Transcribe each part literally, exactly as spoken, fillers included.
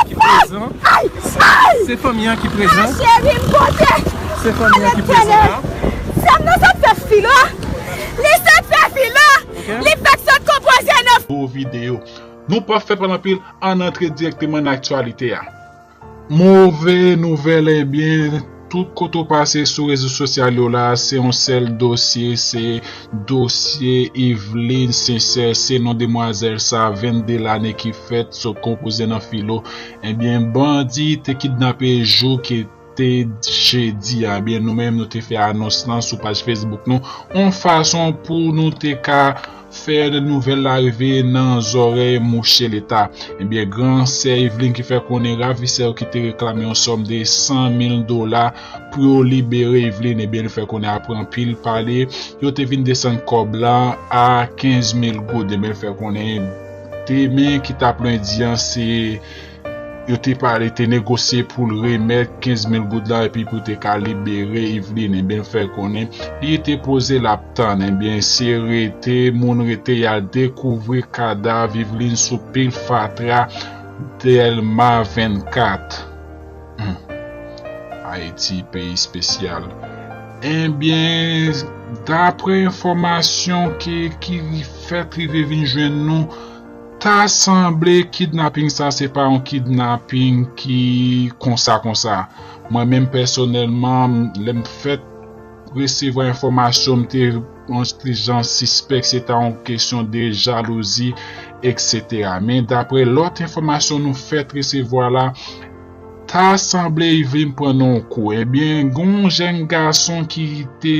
Ki prezan. Se fanmi an ki prezan. Cheri, m pote. Se fanmi an ki prezan la. Sè m nan sot fè filo. Li sot fè filo. Li fèk sot konpoze nan. Gwo videyo. Nou p ap fè pale anpil, ann antre dirèkteman nan aktyalite a. Move nouvèl, ebyen, tout kote w pase sou rezo sosyal yo la, se yon sèl dosye, se dosye Yveline Sincère, se non demwazèl sa, vennde lane ki fèt, sot konpoze nan filo. Ebyen, bandi te kidnape jou ki te jedi a. Ebyen, nou menm, nou te fè anons lan sou paj Facebook nou, yon fason pou nou te ka fè nouvèl la rive nan zòrèy mouche Leta. Ebyen, gran sè Yveline ki fè konnen ravisè yo ki te reklame yon sòm de san mil dola pou yo libere Yveline, ebyen, li fè konnen apre anpil pale, yo te vin desann kòb la a kenz mil goud. Ebyen, li fè konnen demen ki t ap lendi an, se yo te pale, te negosye pou l remèt kenz mil goud la epi pou te ka libere Yveline. Ebyen, l fè konnen li te poze l ap tann. Ebyen, se rete, moun rete, y al dekouvri kadav Yveline sou pil fatra Dèlma vennkat. Hmm. Ayiti, peyi espesyal. Ebyen, dapre enfòmasyon ki, ki fèt rive vin jwenn nou, ta sanble kidnaping sa se pa yon kidnaping ki konsa konsa. Mwen menm pèsonèlman, lè m fèk resevwa enfòmasyon, m te yon ti jan sispèk se ta yon kesyon de jalouzi, et cetera. Men dapre lòt enfòmasyon nou fèk resevwa la, ta sanble Yveline pran nan yon kou. Ebyen, gen yon jèn gason ki te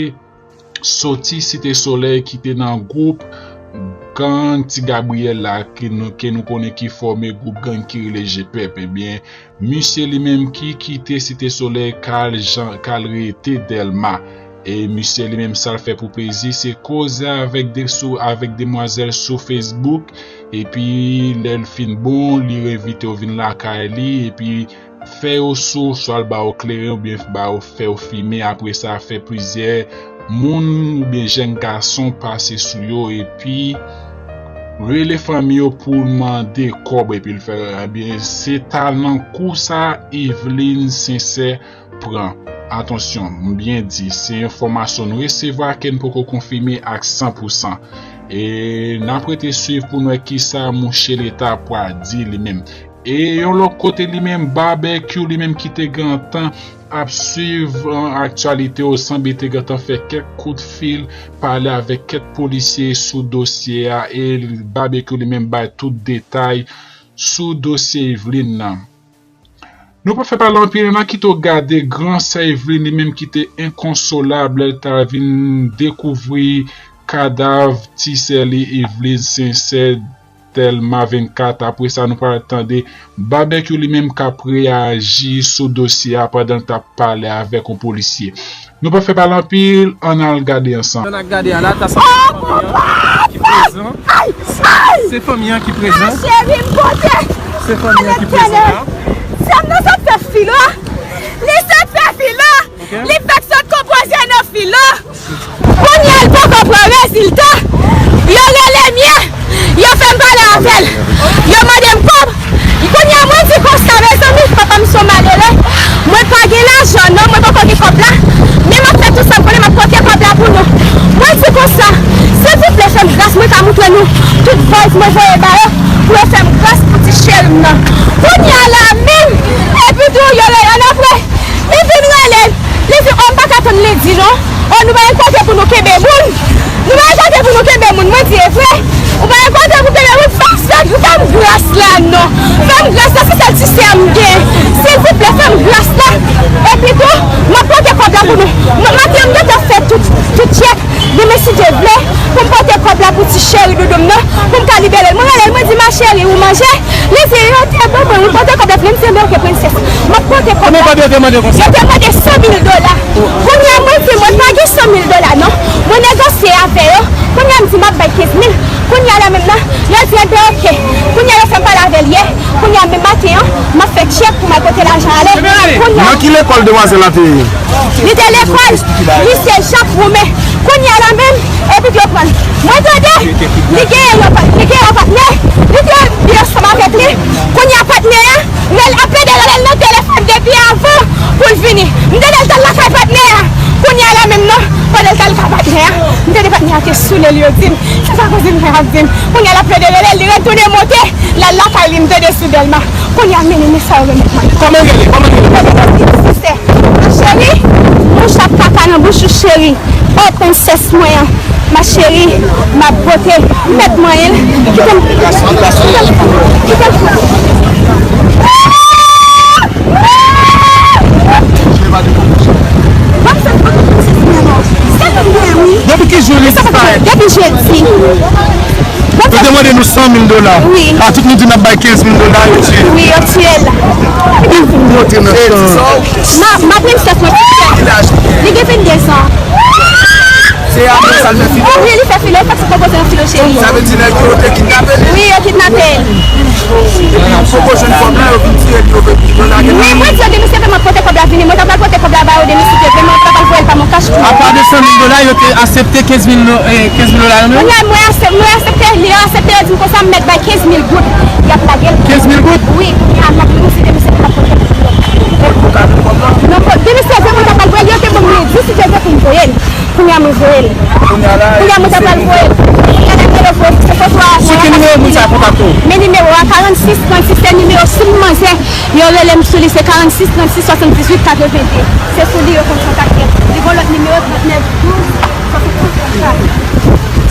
soti Site Solèy ki te nan gwoup gang Ti Gabriyèl la, ke nou, ke nou konnen ki fòme gwoup gang ki rele G pèp. Ebyen, misye li menm ki kite Site Solèy k al jan, k al rete Dèlma. E misye li menm sa l fè pou plezi, se koze avèk de sou, avèk demwazèl sou Facebook. Epi lè l fin bon, li envite w vin lakay li. Epi fè yo sou, swa l ba w kleren oubyen ba w, fè w fimen. Apre sa, fè plizyè moun oubyen jèn gason pase sou yo epi rele fanmi yo pou mande kòb epi l fè, ebyen, se ta nan kou sa Yveline Sincère pran. Atansyon, m byen di, se enfòmasyon n resevwa ke n poko konfime ak san pou san. E n ap rete swiv pou n wè kisa mouche Leta pral di li menm. E yon lòt kote li menm, Babekyou li menm ki te gentan ap swiv, an, aktyalite yo, sanble te gentan fè kèk kout fil, pale avèk kèk polisye sou dosye a, e Babekyou li menm bay tout detay sou dosye Yveline nan. Nou pa fè pale anpil, n a kite w gade gran sè Yveline li menm ki te enkonsolab lè l ta vin dekouvri kadav ti sè li Yveline Sincère Dèlma vennkat. Apre sa, nou pral tande Babekyou li menm k ap reyaji sou dosye a pandan l t ap pale avèk yon polisye. Nou pa fè pale anpil, ann al gade ansanm. Ann al gade a la, ta sanble ki prezan. Se fanmi an ki prezan. Cheri, m pote. Se fanmi an ki prezan la. Sè m nan sot fè filo. Li sot fè filo. Li fèk sot konpoze nan filo. Kounye a l poko pran rezilta. Yo rele m ye. Yo fè m pale avè l. Yo mande m kòb. Kounye a mwen di konsa, mezanmi, papa m se yon malere. Mwen pa gen lajan non, mwen poko gen kòb la. Men m ap fè tout sa m konnen, m ap pote kòb la pou nou. Mwen di konsa, silvouplè fè m gras, mwen ka moutre nou tout voice mwen voye ba yo pou yo fè m gras pou ti cheri m nan. Kounye a la menm, epi tou yo rele l apre. Li vin rele m. Li di, o, m pa ka tann li di non. O, nou pa gen kote pou nou kenbe moun. Nou pa gen kote pou nou kenbe moun. Mwen di, e vre? Ou pa gen kote pou kenbe moun. Fè m, fè m gras la non. Fè m gras la, se sèl ti sè m gen. Silvouplè, fè m gras la. Epi tou, m ap pote kòb la pou nou. M, maten an, m gentan fè tout, tout tchèk. Demen, si Dye vle, pou m pote kòb la pou ti cheri doudou m nan, pou m ka libere l. Mwen rele l, mwen di, ma chérie, ou manje? Li di, yo te ban mwen, wi, pote kòb la pou mwen. M di, men oke, prensès. M ap pote kòb la. Konbyen kòb yo te mande konsa? Yo te mande san mil dola. Kounye a, mwen di, mwen pa gen san mil dola, non. Mwen negosye avè yo. Kounye a, m di, m ap bay kenz mil. Kounye a la menm nan, yo di, enben, oke. Kounye a, yo fè m pale avè l yè. Kounye a, menm maten an, m ap fè tchèk pou m al pote lajan ale. Kounye a. Nan ki lekòl demwazèl la te ye? Li te lekòl lise Jak Woumen. Kounye a la menm, epi yo pran l. Mwen tande, li genyen yon pa-, li genyen yon patnè. Li te ansanm avèk li. Kounye a, patnè Soule l, yo di m. Se sa kouzin mwen ap di m. Kounye a l ap plede rele l, li retounen monte, l al lakay li, m tande sou Dèlma. Kounye a, men, men sa yo remèt mwen. Kòman rele? Kòman rele? Sista, ma cheri, bouch ap kaka nan bouch ou, cheri. O, prensès mwen an, ma cheri, m ap bote, mèt manyen l, kite m, kite m, kite m. Depi ki jou li disparèt? Depi jedi. Yo te mande nou san mil dola. Wi. A tout moun di n ap bay kenz mil dola, yo tiye. Wi, yo tiye l. Monte nan chan. Ma, ma prensès mwen, li gen vennde zan. Se apre sa l fè filo. Wi, li fè filo, li pati konpoze yon filo cheri. Sa vle di nèg yo te kidnape li? Wi, yo kidnape l. Epi yo poko jwenn kòb la, yo vin tiye li, yo vin, yo lage l. Wi, mwen di yo demisye, mwen pote kòb la vini, mwen ta pral pote kòb la ba yo demisye, mwen ta pral voye l pa mon kach pou yo. Apa de san mil dola, yo te aksepte kenz mil, eh, kenz mil dola nan men w? Mwen, mwen aksep-, mwen aksepte, li aksepte, yo di m konsa, m mèt bay kenz mil goud. Y ap lage l. Kenz mil goud? Wi, kounye a, m ap demisye, demisye, mwen pa pote kòb la. Non, demisye, mwen ta pral voye l, yo te ban m redi, si Dye vle pou m voye l. Kounye a mwen voye l. Kounye a mwen ta pral voye l. Kounye a mwen voye l. Se foto a. Sou ki nimewo moun sa kontakte w? Men nimewo a, karannsis trannsis, se nimewo sim manzè. Yo rele m sou li, se karannsis trannsis swasanndizuit katrevenndi. Se sou li yo konn kontakte m. Li gon lòt nimewo, trannèf douz swasannonz trannkat.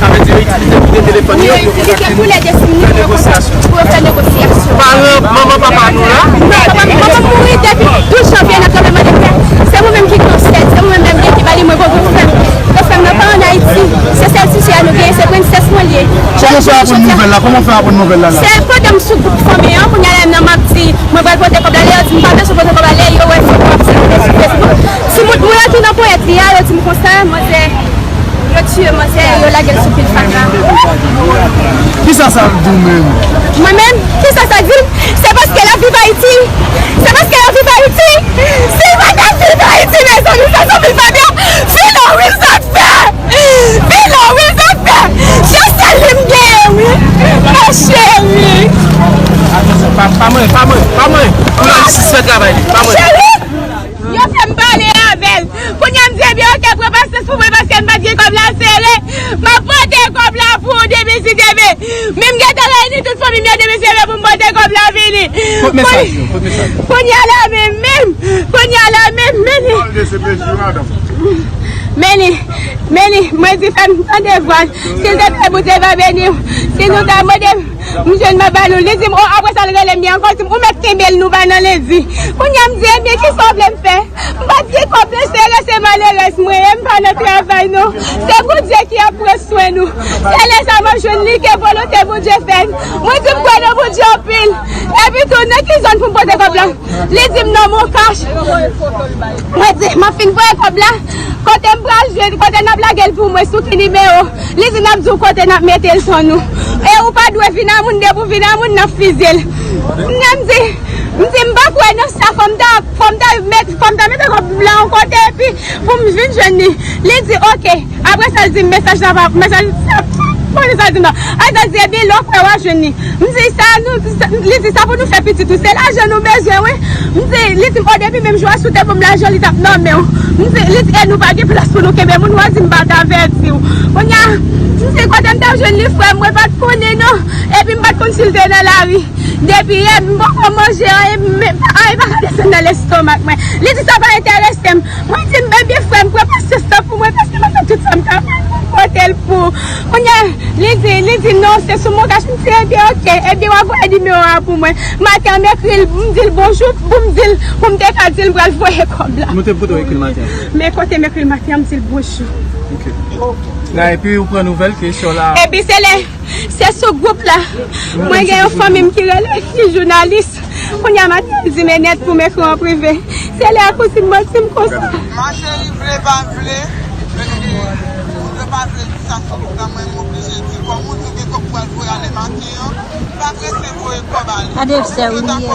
Sa vle di yo itilize tou de telefòn yo pou yo kontakte nou, pou yo fè negosyasyon. Pou yo fè negosyasyon. Paran, manman, papa nou la? Non, papa, manman mouri depi douz janvye nan tranbleman de tè. Se mwen menm ki gen yon sè, se mwen menm ki ba li, mwen gon gwo frè m. Gwo frè m nan pa ann Ayiti. Se sèl ti sè a nou genyen, se prensès mwen li ye. Kòman w fè aprann nouvèl la? Kòman w fè aprann nouvèl la la? Se pandan m sou gwoup fanmi an, kounye a la menm nan m ap di, mwen pral pote kòb la, lè yo di m pa bezwen pote kòb la, lè yo wè foto ap sikile sou Facebook. Timoun, moun yo ki nan ponyèt li a, yo di m konsa, manzè, yo tiye manzè, yo lage l sou pil fatra. Kisa sa di w menm? Mwen menm? Kisa sa di m? Se paske l ap viv Ayiti. Se paske l ap viv Ayiti. Si l pa t ap viv Ayiti, mezanmi, sa zanmi l pa byen. Filo, wi, l t ap fè. Filo, wi, l t ap fè. Se sèl li m genyen, wi. Mon cheri. Pa, pa mwen, pa mwen, pa mwen. Pou l al sispann travay li, pa mwen. Cheri. Yo fè m pale avè l. Kounye a m di, ebyen, oke, pran pasyans pou mwen paske m pa t gen kòb la sere. M ap pote kòb la pou ou demen si Dye vle. Men m gentan reyini tout fanmi m yo demen si Dye vle pou m pote kòb la vini. Kot mesaj yo? Kot mesaj yo? Kounye a la menm, menm. Kounye a la menm, menm. Pale de se mezi, madanm. Meni, meni, mwen di fè m tande vwa l. Si l te fè bout, l va beni w. Si nou ta mande m, m jwenn m ap ba nou. Li di m, o, apre sa l rele m li ankò, di m, ou mèt kenbe l, nou ba nan lendi. Kounye a m di, ebyen, kisa w vle m fè? M pa t gen kòb, mwen sere, se malerèz mwen ye, m pa nan travay non. Se Bondye ki ap pran swen nou. Se lè sa m ap jwenn li ke volonte Bondye fèt. Mwen di m kwè nan Bondye anpil. Epi tou, nan ki zòn pou m pote kòb la? Li di m nan Moncash. Mwen di, m ap fin voye kòb la. Kote m pral jwenn, kote n ap lage l pou mwen, sou ki nimewo? Li di n ap di w kote n ap mete l sou nou. E ou pa dwe vin a moun, depi w vin a moun, n ap fize l. Mwen m di, m di m pa kwè nan sa, fò m ta, fò m ta met, fò m ta mete kòb la yon kote, epi pou m vin jwenn li. Li di, oke. Apre sa, l di m mesaj la pa, mesaj, mwen sa di non. Ay, sa di, ebyen, lè w kwè w a jwenn li. M di, sa nou, sa, li di, sa pou nou fè pitit ou, se lajan nou bezwen, wi. M di, li di m, o, depi menm jou a, si w te ban m lajan, li t ap nonmen w. M di, li di, e nou pa gen plas pou nou kenbe moun, w a di m pa t avèti w. Kounye a, m di, kote m t ap jwenn li, frè m, mwen pa t konnen non. Epi m pa t konn si l te nan lari. Depi yè, m poko manje anyen, m, anyen pa ka desann nan lestomak mwen. Li di, sa pa enterese m. Mwen di, ebyen, frè m, pran pasyans lan pou mwen, paske mwen fè tout sa m ka fè pou m pote l pou ou. Kounye a, li di, li di, non, se sou Moncash. M di, ebyen, oke, ebyen, w a voye nimewo a pou mwen. Maten an, m ekri l, m di l bonjou, pou m di l, pou m te ka di l m pral voye kòb la. Kote w ekri l maten an? Men kote m ekri l maten an, m di l bonjou. Ok. La, epi ou pran nouvèl ke sè w la. Epi se lè Se sou gwoup la. Mwen gen yon fanmi m ki rele, ki jounalis. Kounye a maten, li di m e nèt pou m ekri w an prive. Se lè a kouzin mwen di m konsa. Ma chérie, vle pa vle, vle pa vle, sa soti nan mwen, m oblije di l. Bon, moun nou gen kòb pou al voye ale maten an, pa prese voye kòb ale. Gade sè w li ye.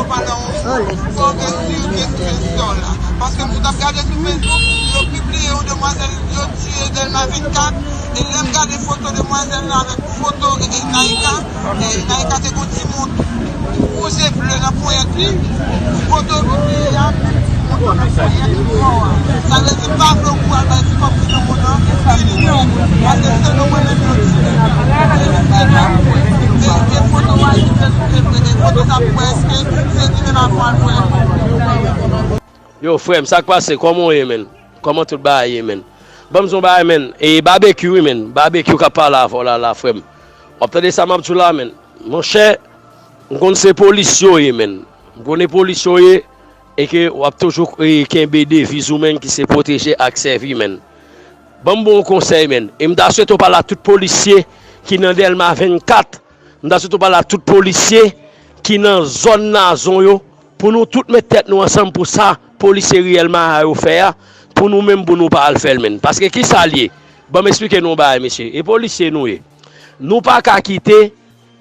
Fò w gen sirke sou sè w la. Paske m t ap gade sou Facebook, yo pibliye yon demwazèl yo tiye Dèlma vennkat. E lè m gade foto demwazèl la avèk foto, e, e, Naïka, e, Naïka te gon timoun kou je ble nan ponyèt li. Foto pibliye a, Sa vle di m pa vle w pou al bay ti kòb ki nan moun nan, fini non. Paske se nou mwen menm yo di. E, e foto w al di fè sou, e, e foto sa pou wè èske se li menm ap pral pran. Yo, frè m, sa k pase? Kòman w ye, menn? Kòman tout bagay ye, menn? Ban m di w yon bagay, menn. E Babekyou, wi, menn. Babekyou k ap pale avè w la, la, frè m. W ap tande sa m ap di w la, menn? Monchè, m konn se polis yo ye, menn. M konnen polis yo ye, e ke w ap toujou, e, kenbe deviz ou, menn, ki se pwoteje ak sèvi, menn. Ban m ba w yon konsèy, menn. E m ta swete w pale a tout polisye ki nan Dèlma vennkat. M ta swete w pale a tout polisye ki nan zòn Nazon yo, pou nou tout met tèt nou ansanm pou sa polisye Riyèl Maya yo fè a, pou nou menm, pou nou pa al fè l, menn. Paske ki sa l ye? Ban m esplike nou yon bagay, mesye. E polisye nou ye. Nou pa ka kite,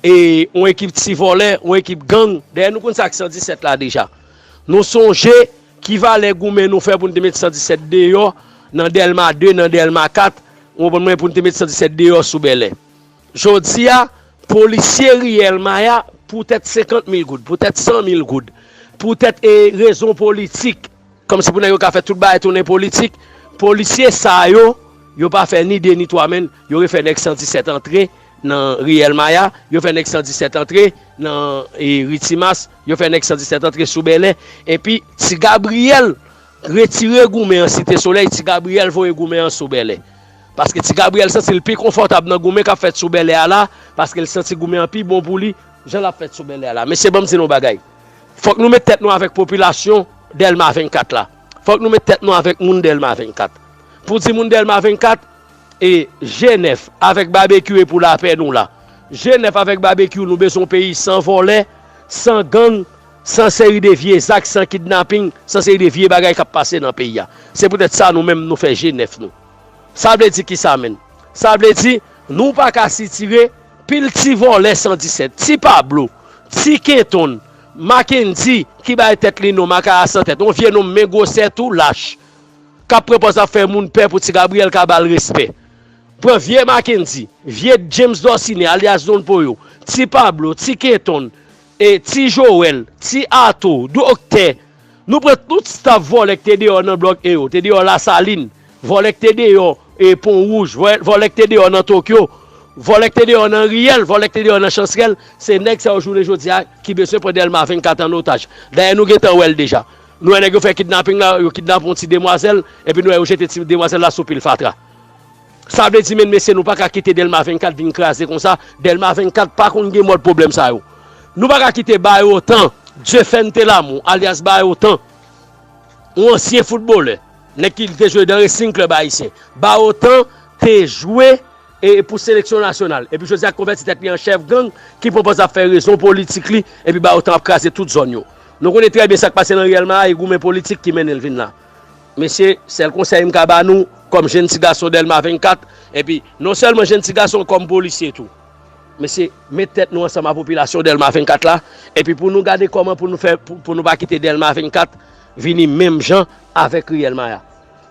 e, yon ekip ti vòlè, yon ekip gang, dayè nou konn sa k san disèt la deja. Nou sonje ki valè goumen nou fè pou n te met san disèt deyò nan Dèlma de, nan Dèlma kat, ou konprann mwen, pou n te met san disèt deyò sou Bèlè. Jodi a, polisye Riyèl Maya, poutèt senkant mil goud, poutèt san mil goud, poutèt, e, rezon politik, kòmsi pou nèg yo ka fè tout bagay tounen politik, polisye sa yo, yo pa fè ni de ni twa, menn, yo refè nèg san disèt antre nan Riyèl Maya, yo fè nèg san disèt antre nan, e, Ri Timas, yo fè nèg san disèt antre sou Bèlè, epi Ti Gabriyèl retire goumen an Site Solèy, Ti Gabriyèl voye goumen an sou Bèlè. Paske Ti Gabriyèl santi l pi konfòtab nan goumen k ap fèt sou Bèlè a la, paske l santi goumen an pi bon pou li, jan l ap fèt sou Bèlè a la. Mesye, ban m di nou yon bagay. Fòk nou met tèt nou avèk popilasyon Dèlma vennkat la. Fòk nou met tèt nou avèk moun Dèlma vennkat. Pou di moun Dèlma vennkat, e G nèf avèk Babekyou e pou lapè nou la. G nèf avèk Babekyou, nou bezwen yon peyi san vòlè, san gang, san seri de vye zak, san kidnaping, san seri de vye bagay k ap pase nan peyi a. Se poutèt sa nou menm nou fè G nèf nou. Sa vle di kisa, menn? Sa vle di nou pa ka sitire pil ti vòlè san disèt, ti Pablo, ti Kenton, Mackendy ki bay tèt li non Makaya san tèt, yon vye nonm men gwosè tou lach, k ap pran pòz ap fè moun pè pou Ti Gabriyèl ka ba l respè. Pran vye Mackendy, vye James Dorcine, alyas Don Poyo, ti Pablo, ti Kenton, e ti Joel, ti Ato, doktè. Nou pran tout staf vòlè k te deyò nan blòk E yo, te deyò Lasalin, vòlè k te deyò, e, Pon Wouj, vòlè, vòlè k te deyò nan Tokyo, vòlè k te deyò nan Riyèl, vòlè k te deyò nan Chansrèl. Se nèg sa yo jounen jodi a ki bezwen pran Dèlma vennkat an otaj. Dayè, nou gentan wè l deja. Nou wè nèg yo fè kidnaping la, yo kidnape yon ti demwazèl, epi nou wè yo jete ti demwazèl la sou pil fatra. Sa vle di, menn mesye, nou pa ka kite Dèlma vennkat vin kraze konsa. Dèlma vennkat pa konn gen mòd pwoblèm sa yo. Nou pa ka kite Bayotan, Dieuphène Telamou, alyas Bayotan, yon ansyen foutbolè, nèg ki te jwe nan Racing Club Ayisyen. Bayotan te jwe e, e pou seleksyon nasyonal. Epi jodi a konvèti tèt li an chèf gang ki pran pòz ap fè rezon politik li, epi Bayotan ap kraze tout zòn yo. Nou konnen trè byen sa k pase nan Riyèl Maya, e goumen politik ki mennen l vin la. Mesye, sèl konsèy m ka ba nou, kòm jenn ti gason Dèlma vennkat, epi non sèlman jenn ti gason, kòm polisye tou. Mesye, met tèt nou ansanm a popilasyon Dèlma vennkat la, epi pou nou gade kòman pou nou fè, pou, pou nou pa kite Dèlma vennkat vini menm jan avèk Riyèl Maya.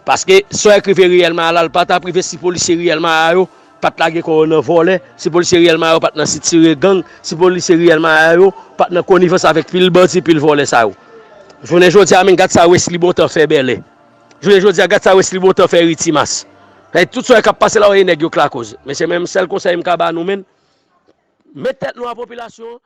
Paske sa w wè k rive Riyèl Maya la, l pa t ap rive si polisye Riyèl Maya yo pa t lage kò yo nan vòlè, si polisye Riyèl Maya yo pa t nan sitire gang, si polisye Riyèl Maya yo pa t nan konivans avèk pil bandi, pil vòlè sa yo. Jounen jodi a, menm gad sa Wesley Bontan fè Bèlè. Jounen jodi a, gad sa Wesley Bontan fè Ri Timas. Tout sa w wè k ap pase la, w wè e nèg yo k lakoz. Mesye, menm sèl konsèy m ka ba nou, menn, met tèt nou a popilasyon an,